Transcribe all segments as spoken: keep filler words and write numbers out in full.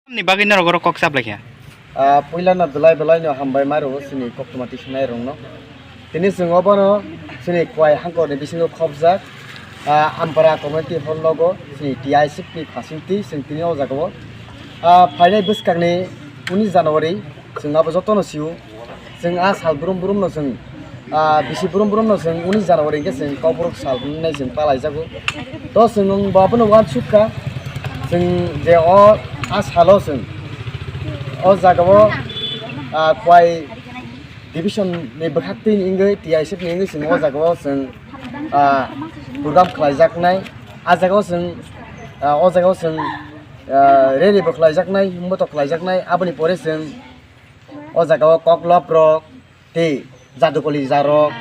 Ni bagwi norok oro kok chap lai kha. Ah, puila no belai belai no hambai ma rwo chini koktwma tisunai rok no. Tini chwng obono chini kwai hangkor ni bisingo khopjak, ah, Ampara community hall nogo chini T I S F ni phasinti chwng tini o jaga o, ah, phainai bwskang ni unis January chwng abo joto no sio. Chwng a sal brum brum no chwng, ah, bisi brum brum no chwng unis January hwnkhe chwng Kokborok sal hwnwi chwng palaijago. To chwng bo abono uansuk kha, chwng je o a salo chwng o jaga o, ah, Khowai division ni bwkhak twi ni wngwi T I S F ni wngwi chwng o jaga o chwng, ah, program khlaijaknai. A jaga o chwng, ah, o jaga o chwng, ah, rally bo khlaijaknai, himbo to khlaijaknai. Aboni pore chwng o jaga o koklop rok tei jadukoli jarok,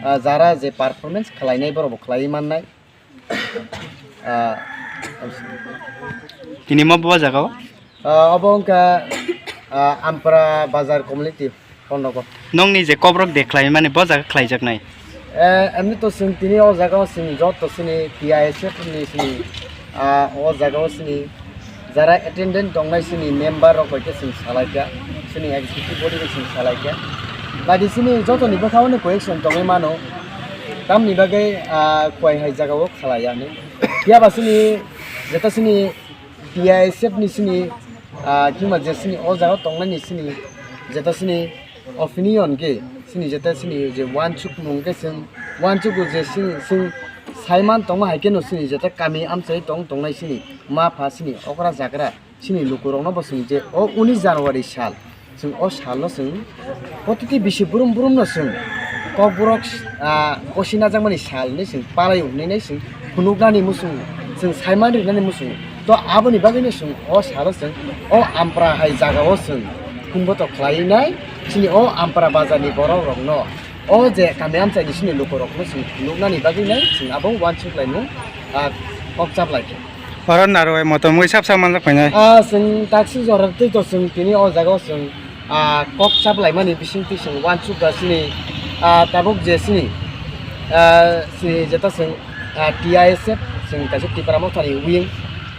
ah, jara je performance khlainai borok bo khlaiwi mannai. Ah, Tini mo bo jaga o? Ah, obo wngkha, ah, Ampara Bazar Community Hall nogo. Nongni je Kokborok de khlai mani bo jaga khlaijaknai? Eh, emni to chwng tini o jaga o chwng joto chini T I S F ni chini, ah, o jaga o chini jara attendant tongnai chini member rok bai khe chwng salai kha, chini executive body bai chwng salai kha. Badi chini joto ni bwkha o no question tongwi mano, tamni bagwi, ah, Khowai hai jaga o khalai ya hinwi. Phiya ba chini jeta chini T I S F ni chini, ah, kima je chini o jaga o tongnai ni chini jeta chini opinion khe chini jeta chini je uansukmung khe chwng uansukgo je chwng, chwng saiman tongma hai kheno chini jeta kami amchai tong tongnai chini ma pha chini okra jagra chini lukurokno bo chwng je o unis January sal chwng o salno chwng protiti bisi brum brumno chwng Kokborok, ah, kosi najakmani sal hinwi chwng palai hwnwi nai chwng phunuknani muchung chwng saiman rinani muchung. To aboni bagwino chwng o salo chwng o Ampra hai jagao chwng khumboto khlaiwi nai chini o Ampra bazarni borokrokno, o je kami amchaini chini lukurokno chwng phunuknani bagwi nai chwng abo uansuk laimung, ah, kok chap lai kha. Oro narwai motom ui sap sak manjak phainai. Ah, chwng taksi jora twi to chwng tini o jagao chwng, ah, kok chap laimani bisingtwi chwng uansuk da chini, ah, tabuk je chini, ah, chini jeta chwng, ah, T I S F chwng kaisa Tipra Mothani wing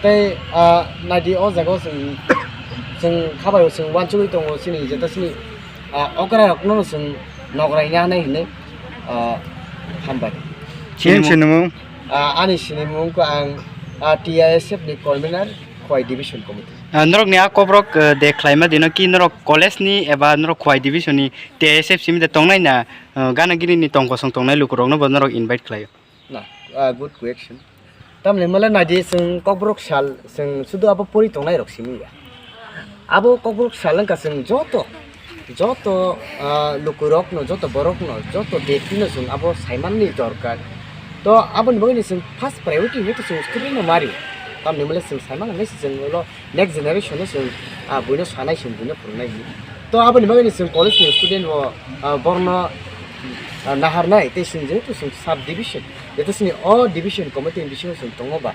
tei, ah, naidi o jagao chwng, chwng khabaio chwng uansugwi tongo chini jeta chini, ah, okra rokno chwng nokrai nai hinwi, ah, hambai. Chini sinimung? Ah, ani sinimung wngkha ang, ah, T I S F ni convener, Khowai Division Committee. Ah, norokni a kokrok, eh, de khlaima dino ki norok college ni eba norok Khowai Division ni T I S F simi de tongnai na, eh, gana gini ni tong kosong tongnai lukurokno bo norok invite khlaio? Na, ah, good question. Tamni hwnmale naidi chwng Kokborok sal chwng sudu abo pori tongnai rok simi ya. Abo Kokborok sal wngkha chwng joto, joto, ah, lukurokno, joto borokno, joto bektino chwng abo saimanni dorkar. To aboni bagwino chwng first priority hinwi to chwng student no mari. Tamni hwnmale chwng saiman hinwi se chwng ulo next generation no chwng, ah, buino sanai chwng buino phwrwngnai hinwi. To aboni bagwino chwng college ni student bo, ah, borno, ah, naharnai tei chwng jehetu chwng sub division, jeto chini o division committee ni bisingo chwng tongo ba.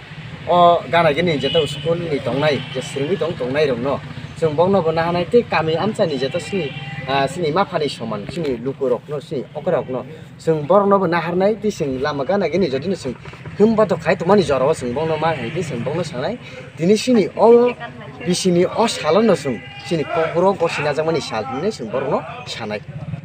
O gana gini jeta school ni tongnai, je swrwngwi tong tongnai rokno chwng bokno bo naharnai tei kami amchani jeta chini, ah, chini maphani soman chini lukurokno, chini okrarokno chwng borokno bo naharnai tei chwng lama gana gini jotino chwng himba to khai tongmani jorao chwng bokno ma hai tei chwng bokno sanai. Tini chini o bisini o salono chwng chini kokborok gosi najakmani sal hinwi chwng borokno sanai.